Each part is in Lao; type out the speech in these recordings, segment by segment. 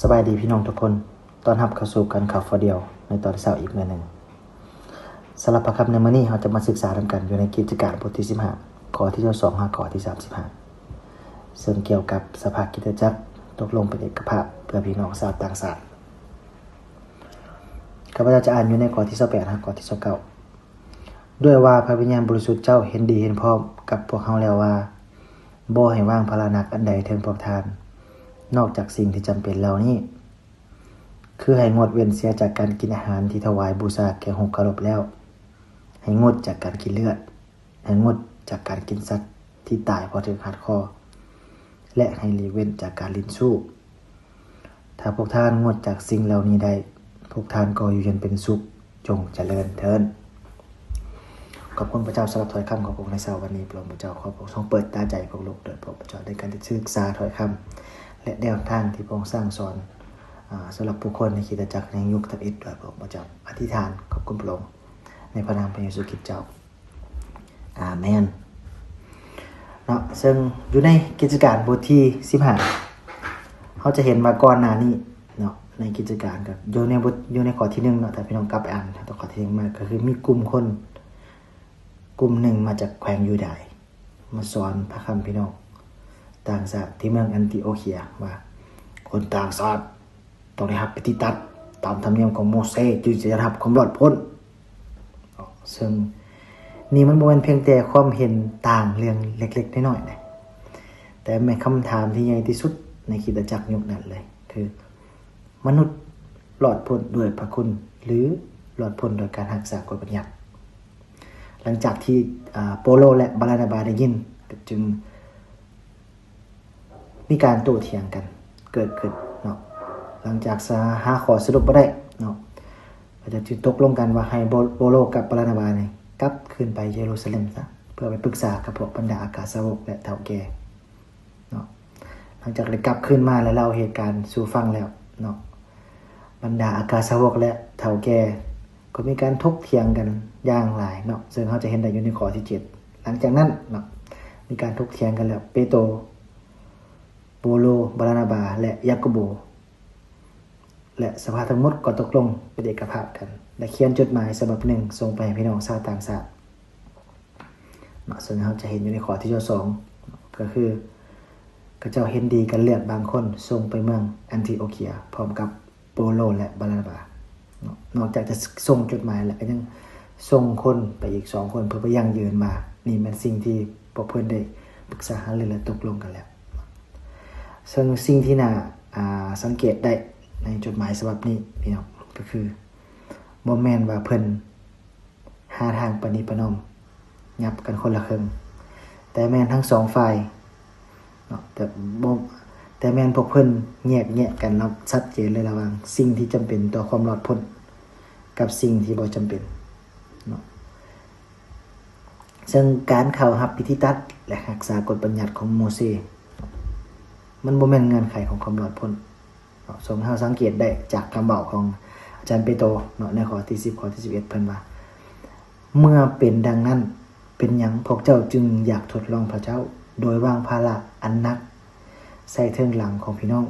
ສະບາຍດີພີ່ນ້ອງທຸກຄົນ, ຕ້ອນຮັບເຂົ້າສູ່ການຂ່າວຟ້າວດຽວໃນຕອນເຊົ້າອີກເທື່ອໜຶ່ງ. ສຳລັບພະຄຳໃນມື້ນີ້ ເຮົາຈະມາສຶກສານຳກັນຢູ່ໃນກິດຈະການບົດທີສິບຫ້າ ຂໍ້ທີຊາວສອງ ຫາ ຂໍ້ທີສາມສິບຫ້າ ເຊິ່ງກ່ຽວກັບສະພາຄຣິສຕະຈັກຕົກລົງເປັນເອກະພາບເພື່ອພີ່ນ້ອງຊາວຕ່າງຊາດ. ຂ້າພະເຈົ້າຈະອ່ານຢູ່ໃນຂໍ້ທີຊາວແປດ ຫາ ຂໍ້ທີຊາວເກົ້າ. ດ້ວຍວ່າພະວິນຍານບໍລິສຸດເຈົ້າເຫັນດີເຫັນພ້ອມກັບພວກເຮົາແລ້ວວ່າ ບໍ່ໃຫ້ວາງພາລະໜັກອັນໃດເທິງພວກທ່ານ ນອກຈາກສິ່ງທີ່ຈຳເປັນເຫຼົ່ານີ້, ຄືໃຫ້ງົດເວັ້ນເສຍຈາກການກິນອາຫານທີ່ຖວາຍບູຊາແກ່ຮູບເຄົາລົບແລ້ວ, ໃຫ້ງົດຈາກການກິນເລືອດ, ໃຫ້ງົດຈາກການກິນສັດທີ່ຕາຍເພາະຖືກຮັດຄໍ, ແລະ ໃຫ້ຫຼີກເວັ້ນຈາກການຫຼິ້ນຊູ້. ຖ້າພວກທ່ານງົດຈາກສິ່ງເຫຼົ່ານີ້ໄດ້, ພວກທ່ານກໍຢູ່ເຢັນເປັນສຸກ, ຈົ່ງຈະເລີນເທີ້ນ. ຂອບຄຸນພະເຈົ້າສຳລັບຖ້ອຍຄຳຂອງພະອົງໃນເຊົ້າວັນນີ້. ພະອົງພະເຈົ້າ ຂໍພະອົງຊົງເປີດຕາໃຈຂອງລູກໂດຍພະອົງພະເຈົ້າ ໃນການທີ່ສຶກສາຖ້ອຍຄຳ ແລະ ແນວທາງທີ່ພະອົງສັ່ງສອນ ອາ ສຳລັບຜູ້ຄົນໃນຄຣິສຕະຈັກໃນຍຸກທຳອິດໂດຍພະອົງພະເຈົ້າ. ອະທິຖານຂອບຄຸນພະອົງໃນພະນາມພະເຢຊູຄຣິດເຈົ້າ. ອາເມນ. ເນາະ ເຊິ່ງຢູ່ໃນກິດຈະການບົດທີສິບຫ້າ ເຮົາຈະເຫັນວ່າກ່ອນໜ້ານີ້ເນາະ ໃນກິດຈະການກໍຢູ່ໃນບົດ ຢູ່ໃນຂໍ້ທີໜຶ່ງເນາະ, ຖ້າພີ່ນ້ອງກັບໄປອ່ານຂໍ້ທີໜຶ່ງມາ ກໍຄືມີກຸ່ມຄົນກຸ່ມໜຶ່ງມາຈາກແຂວງຢູດາຍ ມາສອນພະຄຳພີ່ນ້ອງຕ່າງຊາດທີ່ເມືອງອັນຕິໂອເຄຍວ່າ ຄົນຕ່າງຊາດ ຕ້ອງໄດ້ຮັບພິທີຕັດຕາມທຳນຽມຂອງໂມເຊ ຈຶ່ງຈະໄດ້ຮັບຄວາມລອດພົ້ນ. ເຊິ່ງນີ້ມັນບໍ່ແມ່ນພຽງແຕ່ຄວາມເຫັນຕ່າງເລື່ອງເລັກໆນ້ອຍໆນະ, ແຕ່ແມ່ນຄຳຖາມທີ່ໃຫຍ່ທີ່ສຸດໃນຄຣິສຕະຈັກຍຸກນັ້ນເລີຍ ຄື ມະນຸດລອດພົ້ນດ້ວຍພະຄຸນ ຫຼື ລອດພົ້ນໂດຍການຮັກສາກົດບັນຍັດ? ຫຼັງຈາກທີ່ ອາ ໂປໂລ ແລະ ບາລານາບາໄດ້ຍິນ ກໍຈຶ່ງ ມີການໂຕ້ຖຽງກັນເກີດຂຶ້ນເນາະ. ຫຼັງຈາກສະ ຫາຂໍ້ສະຫຼຸບບໍ່ໄດ້ເນາະ, ເຂົາເຈົ້າຈຶ່ງຕົກລົງກັນວ່າໃຫ້ໂປ ໂປໂລກັບບາລານາບານີ້ກັບຄືນໄປເຢຣູຊາເລັມຊະ ເພື່ອໄປປຶກສາກັບພວກບັນດາອັກຄະສາວົກ ແລະ ເຖົ້າແກ່ເນາະ. ຫຼັງຈາກໄດ້ກັບຄືນມາ ແລະ ເລົ່າເຫດການສູ່ຟັງແລ້ວເນາະ, ບັນດາອັກຄະສາວົກ ແລະ ເຖົ້າແກ່ ກໍມີການຖົກຖຽງກັນຢ່າງຫຼາຍເນາະ, ເຊິ່ງເຮົາຈະເຫັນໄດ້ຢູ່ໃນຂໍ້ທີເຈັດ. ຫຼັງຈາກນັ້ນເນາະ ມີການຖົກຖຽງກັນແລ້ວ, ເປໂຕ, ໂປໂລ, ບາລານາບາ ແລະ ຢາໂກໂບ ແລະ ສະພາທັງໝົດກໍຕົກລົງເປັນເອກະພາບກັນ ແລະ ຂຽນຈົດໝາຍສະບັບໜຶ່ງສົ່ງໄປໃຫ້ພີ່ນ້ອງຊາວຕ່າງຊາດເນາະ, ເຊິ່ງເຮົາຈະເຫັນຢູ່ໃນຂໍ້ທີຊາວສອງ ກໍຄື ເຂົາເຈົ້າເຫັນດີກັນເລືອກບາງຄົນສົ່ງໄປເມືອງອັນທິໂອເຄຍ ພ້ອມກັບ ໂປໂລ ແລະ ບາລານາບາເນາະ. ນອກຈາກຈະສົ່ງຈົດໝາຍແລ້ວ ກໍຍັງສົ່ງຄົນໄປອີກສອງຄົນ ເພື່ອໄປຢັ້ງຢືນວ່ານີ້ແມ່ນສິ່ງທີ່ພວກເພິ່ນໄດ້ປຶກສາຫາລື ແລະ ຕົກລົງກັນແລ້ວ. ເຊິ່ງສິ່ງທີ່ໜ້າ ອາ ສັງເກດໄດ້ໃນຈົດໝາຍສະບັບນີ້ ພີ່ນ້ອງ, ກໍຄືບໍ່ແມ່ນວ່າເພິ່ນ ຫາທາງປະນີປະນອມ ຫຍັບກັນຄົນລະເຄິ່ງ, ແຕ່ແມ່ນທັງສອງຝ່າຍເນາະ, ແຕ່ບໍ່ ແຕ່ແມ່ນພວກເພິ່ນແຍກແຍະກັນລະ ຊັດເຈນເລີຍລະຫວ່າງສິ່ງທີ່ຈຳເປັນຕໍ່ຄວາມລອດພົ້ນກັບສິ່ງທີ່ບໍ່ຈຳເປັນເນາະ. ເຊິ່ງການເຂົ້າຮັບພິທີຕັດ ແລະ ຮັກສາກົດບັນຍັດຂອງໂມເຊ ມັນບໍ່ແມ່ນເງື່ອນໄຂຂອງຄວາມລອດພົ້ນ. ເນາະ, ເຊິ່ງເຮົາສັງເກດໄດ້ຈາກຄຳເວົ້າຂອງອາຈານເປໂຕເນາະ ໃນຂໍ້ທີສິບ ຂໍ້ທີສິບເອັດ ເພິ່ນວ່າ ເມື່ອເປັນດັ່ງນັ້ນ ເປັນຫຍັງພວກເຈົ້າຈຶ່ງຢາກທົດລອງພະເຈົ້າ ໂດຍວາງພາລະອັນໜັກໃສ່ເທິງຫຼັງຂອງພີ່ນ້ອງ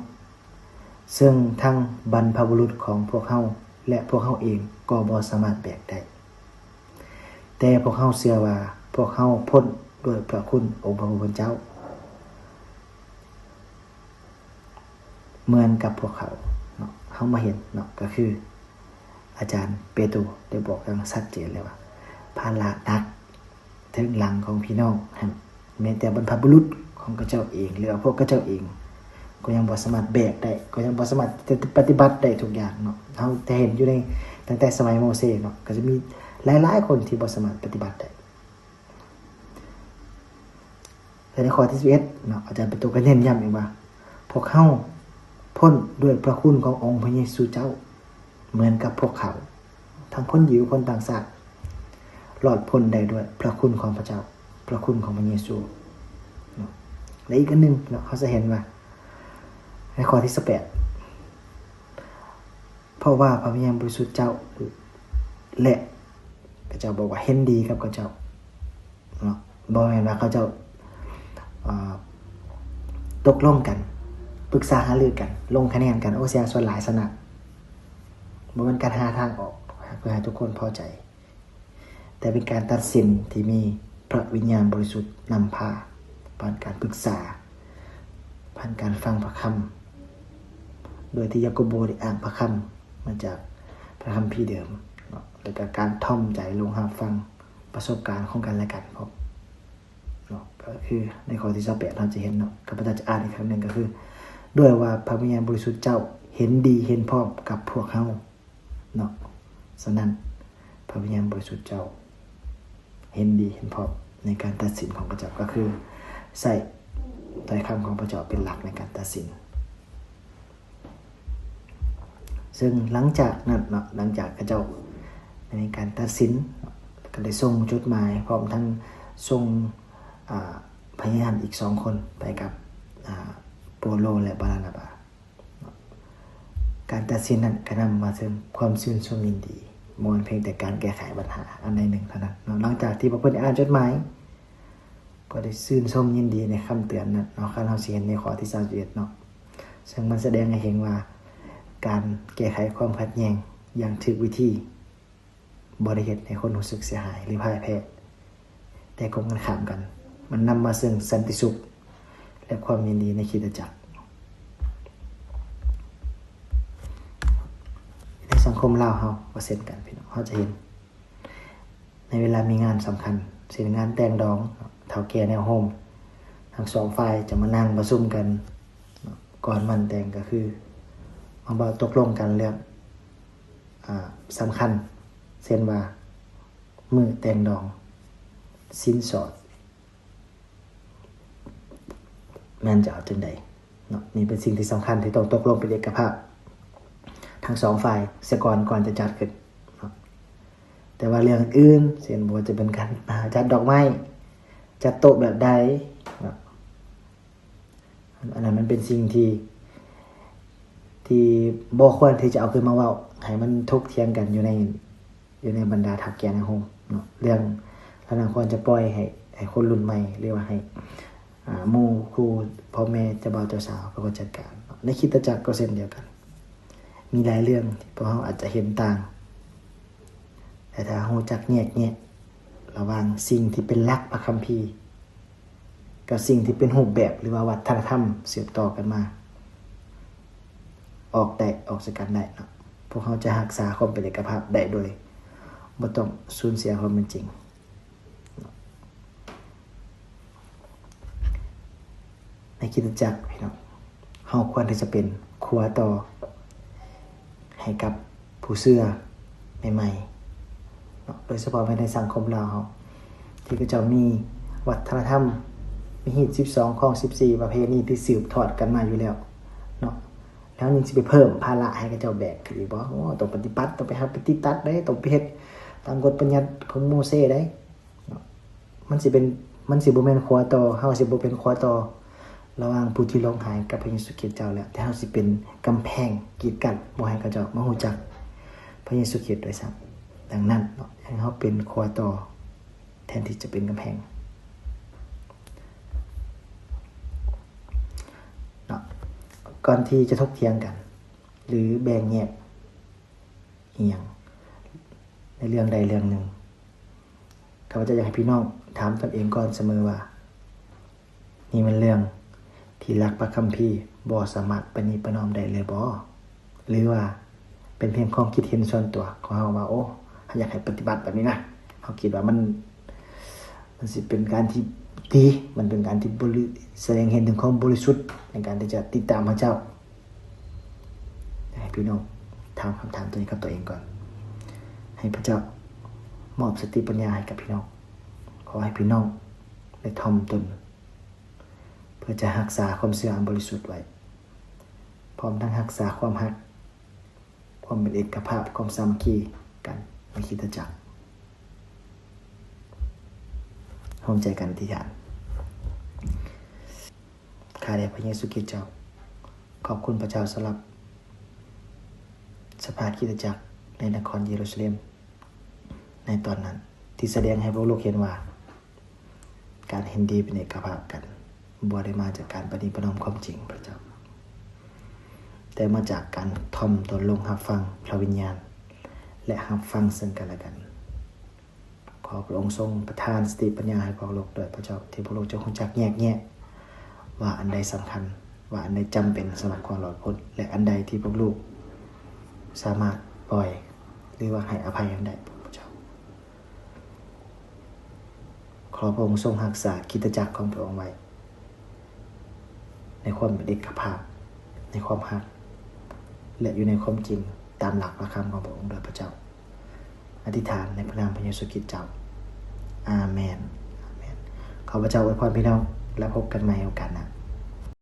ເຊິ່ງທັງບັນພະບຸລຸດຂອງພວກເຮົາ ແລະ ພວກເຮົາເອງກໍບໍ່ສາມາດແບກໄດ້? ແຕ່ພວກເຮົາເຊື່ອວ່າພວກເຮົາພົ້ນດ້ວຍພະຄຸນອົງພະຜູ້ເປັນເຈົ້າ ເໝືອນກັບພວກເຂົາເນາະ. ເຮົາມາເຫັນເນາະ ກໍຄືອາຈານເປໂຕໄດ້ບອກຢ່າງຊັດເຈນເລີຍວ່າ ພາລະໜັກເທິງຫຼັງຂອງພີ່ນ້ອງຫັ້ນ ແມ້ແຕ່ບັນພະບຸລຸດຂອງເຂົາເຈົ້າເອງ ຫຼືວ່າພວກເຂົາເຈົ້າເອງ ກໍຍັງບໍ່ສາມາດແບກໄດ້, ກໍຍັງບໍ່ສາມາດທີ່ຈະປະຕິບັດໄດ້ທຸກຢ່າງເນາະ. ເຮົາຈະເຫັນຢູ່ໃນ ຕັ້ງແຕ່ສະໄໝໂມເຊເນາະ ກໍຈະມີຫຼາຍໆຄົນທີ່ບໍ່ສາມາດປະຕິບັດໄດ້. ແລະ ໃນຂໍ້ທີສິບເອັດເນາະ ອາຈານເປໂຕກໍເນັ້ນຢ້ຳອີກວ່າ ພວກເຮົາພົ້ນດ້ວຍພະຄຸນຂອງອົງພະເຢຊູເຈົ້າ ເໝືອນກັບພວກເຂົາ ທັງຄົນຢິວຄົນຕ່າງຊາດ ລອດພົ້ນໄດ້ດ້ວຍພະຄຸນຂອງພະເຈົ້າ ພະຄຸນຂອງພະເຢຊູເນາະ. ແລະ ອີກອັນໜຶ່ງເນາະ ເຮົາຈະເຫັນວ່າໃນຂໍ້ທີສິບແປດ ເພາະວ່າພະວິນຍານບໍລິສຸດເຈົ້າ ແລະ ເຂົາເຈົ້າບອກວ່າເຫັນດີກັບເຂົາເຈົ້າເນາະ, ບໍ່ແມ່ນວ່າເຂົາເຈົ້າ ເອີ ຕົກລົງກັນ ປຶກສາຫາລືກັນ, ລົງຄະແນນກັນ, ໂອ້ ສຽງສ່ວນຫຼາຍຊະນະ. ບໍ່ແມ່ນການຫາທາງອອກເພື່ອໃຫ້ທຸກຄົນພໍໃຈ, ແຕ່ເປັນການຕັດສິນທີ່ມີພະວິນຍານບໍລິສຸດນຳພາ, ຜ່ານການປຶກສາ, ຜ່ານການຟັງພະຄຳ, ໂດຍທີ່ຢາໂກໂບໄດ້ອ້າງພະຄຳມາຈາກພະຄຳພີເດີມເນາະ, ແລ້ວກໍການຖ່ອມໃຈລົງຮັບຟັງປະສົບການຂອງກັນແລະກັນພ້ອມເນາະ. ກໍຄືໃນຂໍ້ທີຊາວແປດ ເຮົາຈະເຫັນເນາະ, ຂ້າພະເຈົ້າຈະອ່ານອີກຄັ້ງໜຶ່ງ, ກໍຄື ດ້ວຍວ່າພະວິນຍານບໍລິສຸດເຈົ້າເຫັນດີເຫັນພ້ອມກັບພວກເຮົາ ເນາະ. ສະນັ້ນ ພະວິນຍານບໍລິສຸດເຈົ້າເຫັນດີເຫັນພ້ອມໃນການຕັດສິນຂອງພະເຈົ້າ, ກໍຄືໃຊ້ຖ້ອຍຄຳຂອງພະເຈົ້າເປັນຫຼັກໃນການຕັດສິນ. ເຊິ່ງຫຼັງຈາກນັ້ນເນາະ, ຫຼັງຈາກເຂົາເຈົ້າໄດ້ມີການຕັດສິນ, ກໍໄດ້ສົ່ງຈົດໝາຍ ພ້ອມທັງສົ່ງ ອາ ພະຍານອີກສອງຄົນໄປກັບ ອາ ໂປໂລ ແລະ ບາລານາບາ. ການຕັດສິນນັ້ນກໍນຳມາເຖິງຄວາມຊື່ນຊົມຍິນດີ, ບໍ່ແມ່ນພຽງແຕ່ການແກ້ໄຂບັນຫາອັນໃດໜຶ່ງເທົ່ານັ້ນເນາະ. ຫຼັງຈາກທີ່ພວກເພິ່ນໄດ້ອ່ານຈົດໝາຍ, ກໍໄດ້ຊື່ນຊົມຍິນດີໃນຄຳເຕືອນນັ້ນເນາະ, ຄັນເຮົາຊິເຫັນໃນຂໍ້ທີຊາວເອັດເນາະ, ເຊິ່ງມັນສະແດງໃຫ້ເຫັນວ່າ ການແກ້ໄຂຄວາມຂັດແຍ່ງຢ່າງຖືກວິທີ ບໍ່ໄດ້ເຮັດໃຫ້ຄົນຮູ້ສຶກເສຍຫາຍ ຫຼື ພ່າຍແພ້, ແຕ່ກົງກັນຂ້າມກັນ, ມັນນຳມາເຊິ່ງສັນຕິສຸກ ແລະ ຄວາມຍິນດີໃນຄຣິສຕະຈັກ. ໃນສັງຄົມລາວເຮົາກໍເຊັ່ນກັນ ພີ່ນ້ອງ, ເຮົາຈະເຫັນໃນເວລາມີງານສຳຄັນ ເຊັ່ນ ງານແຕ່ງດອງ, ເຖົ້າແກ່ແນວໂຮມທັງສອງຝ່າຍຈະມານັ່ງປະຊຸມກັນ ກ່ອນວັນແຕ່ງ, ກໍຄືມາເວົ້າຕົກລົງກັນເລື່ອງ ອາ ສຳຄັນ ເຊັ່ນວ່າ ມື້ແຕ່ງດອງ, ສິນສອດ ແມ່ນຈະເອົາຈັ່ງໃດເນາະ. ນີ້ເປັນສິ່ງທີ່ສຳຄັນທີ່ຕ້ອງຕົກລົງເປັນເອກະພາບທັງສອງຝ່າຍເສຍກ່ອນ ກ່ອນຈະຈັດຂຶ້ນເນາະ. ແຕ່ວ່າເລື່ອງອື່ນໆ ເຊັ່ນ ບໍ່ວ່າຈະເປັນການ ອາ ຈັດດອກໄມ້, ຈັດໂຕະແບບໃດເນາະ, ອັນນັ້ນມັນເປັນສິ່ງທີ່ ທີ່ບໍ່ຄວນທີ່ຈະເອົາຂຶ້ນມາເວົ້າ ໃຫ້ມັນຖົກຖຽງກັນຢູ່ໃນ ຢູ່ໃນບັນດາເຖົ້າແກ່ໃນໂຮມເນາະ. ເລື່ອງເຫຼົ່ານັ້ນຄວນຈະປ່ອຍໃຫ້ ໃຫ້ຄົນລຸ້ນໃໝ່ ຫຼືວ່າໃຫ້ ອາ ໝູ່ຄູ່ພໍ່ແມ່ເຈົ້າບ່າວເຈົ້າສາວເປັນຄົນຈັດການເນາະ. ໃນຄຣິສຕະຈັກກໍເຊັ່ນດຽວກັນ, ມີຫຼາຍເລື່ອງທີ່ພວກເຮົາອາດຈະເຫັນຕ່າງ, ແຕ່ຖ້າເຮົາຮູ້ຈັກແຍກແຍະລະຫວ່າງສິ່ງທີ່ເປັນຫຼັກພະຄຳພີ ກັບສິ່ງທີ່ເປັນຮູບແບບ ຫຼືວ່າວັດທະນະທຳສືບຕໍ່ກັນມາ ອອກໄດ້ ອອກຈາກກັນໄດ້ເນາະ, ພວກເຮົາຈະຮັກສາຄວາມເປັນເອກະພາບໄດ້ໂດຍບໍ່ຕ້ອງສູນເສຍຄວາມເປັນຈິງ. ໃນຄຣິສຕະຈັກ ພີ່ນ້ອງ, ເຮົາຄວນທີ່ຈະເປັນຄົວຕໍ່ໃຫ້ກັບຜູ້ເຊື່ອໃໝ່ໆເນາະ, ໂດຍສະເພາະແມ່ນໃນສັງຄົມລາວເຮົາ ທີ່ເຂົາເຈົ້າມີວັດທະນະທຳ ມີຮີດສິບສອງ ຄອງສິບສີ່ ປະເພນີທີ່ສືບທອດກັນມາຢູ່ແລ້ວເນາະ, ແລ້ວຍັງຊິໄປເພີ່ມພາລະໃຫ້ເຂົາເຈົ້າແບກຂຶ້ນອີກບໍ່? ໂອ້ ຕ້ອງປະຕິບັດ, ຕ້ອງໄປຮັບປະຕິບັດເດ້, ຕ້ອງໄປເຮັດຕາມກົດບັນຍັດຂອງໂມເຊເດ້. ເນາະ, ມັນຊິເປັນ ມັນຊິບໍ່ແມ່ນຂົວຕໍ່, ເຮົາຊິບໍ່ເປັນຂົວຕໍ່ລະຫວ່າງຜູ້ທີ່ຫຼົງຫາຍກັບພະເຢຊູຄຣິດເຈົ້າແລ້ວ, ແຕ່ເຮົາຊິເປັນກຳແພງກີດກັ້ນ ບໍ່ໃຫ້ເຂົາເຈົ້າມາຮູ້ຈັກພະເຢຊູຄຣິດດ້ວຍຊ້ຳ. ດັ່ງນັ້ນເນາະ, ໃຫ້ເຮົາເປັນຂົວຕໍ່ແທນທີ່ຈະເປັນກຳແພງເນາະ. ກ່ອນທີ່ຈະຖົກຖຽງກັນ ຫຼື ແບ່ງແຍກ ອີ່ຫຍັງໃນເລື່ອງໃດເລື່ອງໜຶ່ງ, ຂ້າພະເຈົ້າຢາກໃຫ້ພີ່ນ້ອງຖາມຕົນເອງກ່ອນສະເໝີວ່າ ນີ້ແມ່ນເລື່ອງທີ່ຫຼັກພະຄຳພີບໍ່ສາມາດປະນີປະນອມໄດ້ເລີຍບໍ່? ຫຼືວ່າເປັນພຽງຄວາມຄິດເຫັນສ່ວນຕົວຂອງເຮົາວ່າ ໂອ້ ເຮົາຢາກໃຫ້ປະຕິບັດແບບນີ້ນະ, ເຮົາຄິດວ່າມັນ ມັນຊິເປັນການທີ່ດີ, ມັນເປັນການທີ່ບໍລິ ສະແດງເຫັນເຖິງຄວາມບໍລິສຸດໃນການທີ່ຈະຕິດຕາມພະເຈົ້າ. ໃຫ້ພີ່ນ້ອງຖາມຄຳຖາມຕົວນີ້ກັບຕົວເອງກ່ອນ, ໃຫ້ພະເຈົ້າມອບສະຕິປັນຍາໃຫ້ກັບພີ່ນ້ອງ. ຂໍໃຫ້ພີ່ນ້ອງໄດ້ຖ່ອມຕົນ ເພື່ອຈະຮັກສາຄວາມເຊື່ອອັນບໍລິສຸດໄວ້, ພ້ອມທັງຮັກສາຄວາມຮັກ, ຄວາມເປັນເອກະພາບ, ຄວາມສາມັກຄີກັນໃນຄຣິສຕະຈັກ. ຮ່ວມໃຈກັນອະທິຖານ. ຂ້າແດ່ພະເຢຊູຄຣິດເຈົ້າ, ຂອບຄຸນພະເຈົ້າສຳລັບສະພາຄຣິສຕະຈັກໃນນະຄອນເຢຣູຊາເລັມໃນຕອນນັ້ນ, ທີ່ສະແດງໃຫ້ພວກລູກເຫັນວ່າ ການເຫັນດີເປັນເອກະພາບກັນ ບໍ່ໄດ້ມາຈາກການປະນີປະນອມຄວາມຈິງ, ພະເຈົ້າ. ແຕ່ມາຈາກການຖ່ອມຕົນລົງຮັບຟັງພະວິນຍານ ແລະ ຮັບຟັງເຊິ່ງກັນແລະກັນ. ຂໍພະອົງຊົງປະທານສະຕິປັນຍາໃຫ້ພວກລູກດ້ວຍພະເຈົ້າ, ທີ່ພວກລູກຈະຮູ້ຈັກແຍກແຍະວ່າອັນໃດສຳຄັນ, ວ່າອັນໃດຈຳເປັນສຳລັບຄວາມລອດພົ້ນ ແລະ ອັນໃດທີ່ພວກລູກສາມາດປ່ອຍ ຫຼືວ່າໃຫ້ອະໄພກັນໄດ້ ພະເຈົ້າ. ຂໍພະອົງຊົງຮັກສາຄຣິສຕະຈັກຂອງພະອົງໄວ້ ໃນຄວາມເປັນເອກະພາບ, ໃນຄວາມຮັກ ແລະ ຢູ່ໃນຄວາມຈິງຕາມຫຼັກພະຄຳຂອງພະອົງດ້ວຍພະເຈົ້າ. ອະທິຖານໃນພະນາມພະເຢຊູຄຣິດເຈົ້າ. ອາເມນ. ອາເມນ. ຂໍພະເຈົ້າອວຍພອນພີ່ນ້ອງ ແລະ ພົບກັນໃໝ່ໂອກາດໜ້າ.